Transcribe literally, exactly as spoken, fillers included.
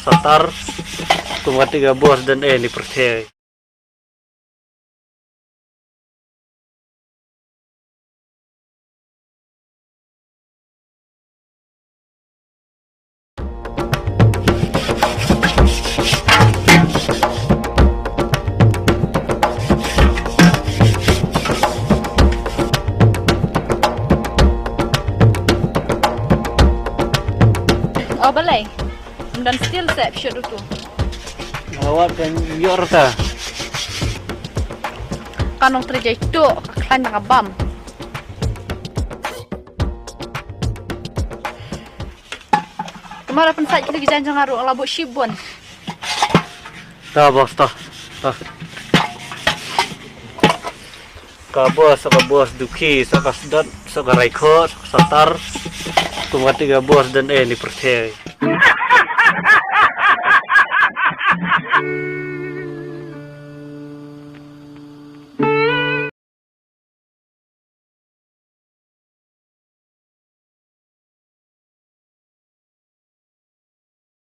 Satar, kum kata ka bos don eh ni pyrthei. Oh, balei? Ym don steel seh phi shu dutu. Awat kan yor ta. Ka nongtrei jai tu, ka khlaiñ na ka bam. Kamara pynsait kili ki jaiñ jong nga ruh la buh shibun. Ta bos ta. Ta. Ka bos, ka bos dukhi, sa ka sdot, sa ka raikho, sa ka satar. Kum kata ka bos don eh ni pyrthei.